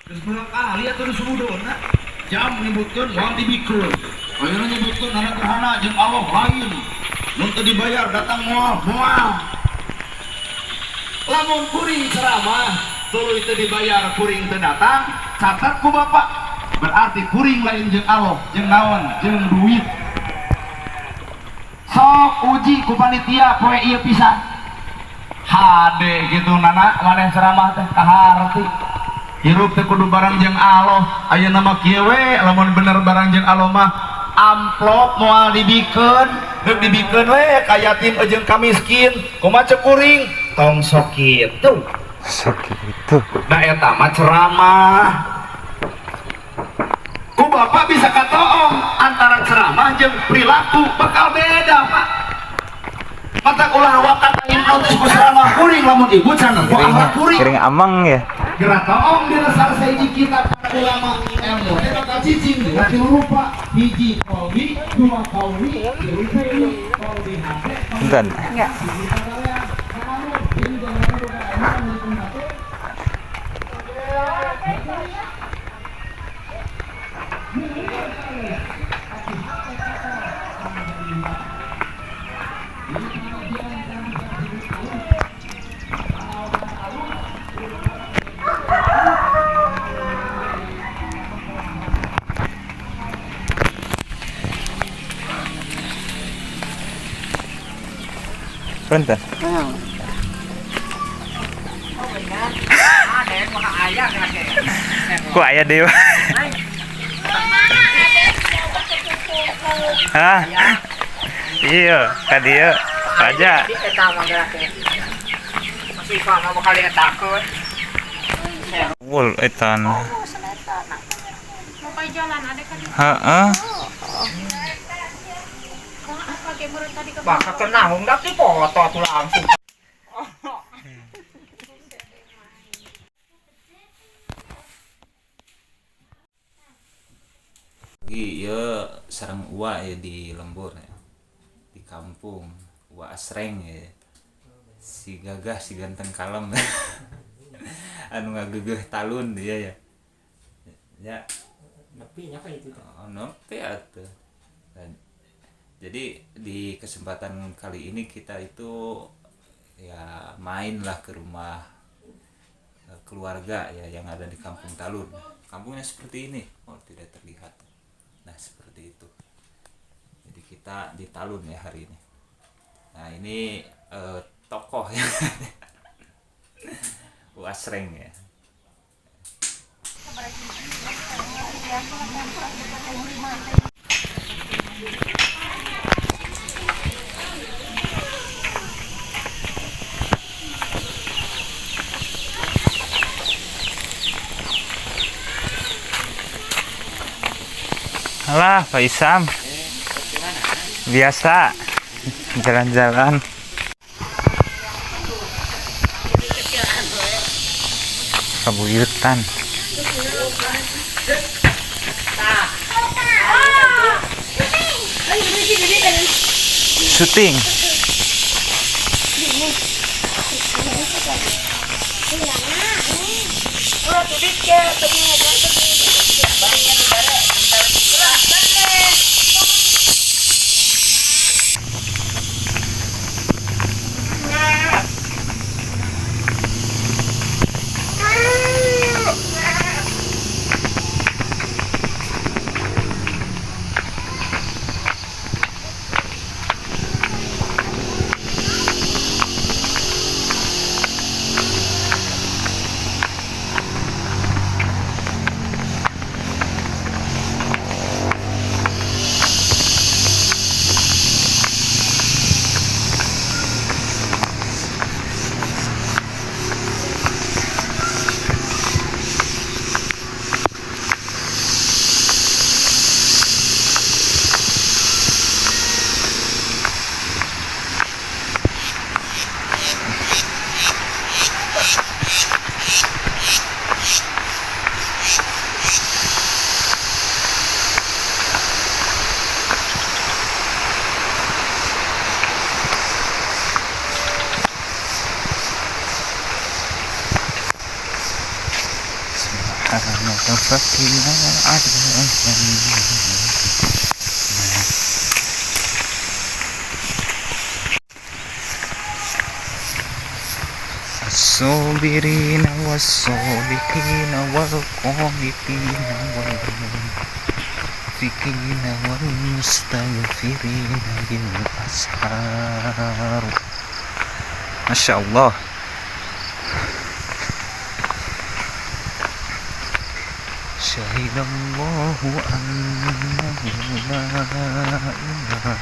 Geus berapa kali atuh disudonna jam nyebutkeun moal dibikeun. Ayeuna nyebutkeun gerhana jeung Allah lain. Mun teu dibayar datang moal moal. Lamun kuring ceramah tuluy teu dibayar kuring teu datang, catat ku bapak. Berarti kuring lain jeung Allah, jeung naon, jeung duit. Sok uji ku panitia poe ieu pisan. Hade gitu nana maneh ceramah teh kaharti. Hirup teh kudu barang jeung Allah. Ayeuna mah kieu we, lamun bener barang jeung Allah mah amplop moal dibikeun, deuk dibikeun we ka yatim jeung ka miskin. Kumaha ceuk kuring? Tong sok kitu. Sok kitu. Da eta mah ceramah. Ku bapak bisa katoong antara ceramah jeung perilaku bakal beda, Pak. Mata ulah wakata hipnotis ku ceramah kuring lamun ibu can nempo akhlak kuring. Kiring amang ya. Gerak toong dina salah sahiji kitab para ulama ilmu teh bakal cicing dina tilu rupa, hiji qolbi, dua qauli, tilu fi'li. Qolbi hate. Punten. Enggak. Punten. Ku aya deui. Hah? Iya, ka dieu. Aja. Wul etan. Heeh. Bakal kena dak dipoto tuh langsung. Iya, sareng uwa ya di lembur ya. Di kampung Uwa Asreng ya. Si gagah si ganteng kalem. Anu ngagegeh talun dia ya. Ya. Nepi nya itu. Oh, nepi atuh. Jadi di kesempatan kali ini kita itu ya mainlah ke rumah keluarga ya yang ada di Kampung Talun. Kampungnya seperti ini. Oh, tidak terlihat. Nah, seperti itu. Jadi kita di Talun ya hari ini. Nah, ini tokoh ya. Wasreng ya. Alah, Pak Isam. Biasa jalan-jalan. Kabuyutan. Syuting. حسنة فقنا عذاب النار. الصابرين والصادقين والقانتين والمنفقين والمستغفرين بالأسحار. ما شاء الله. شهد الله أنه لا إله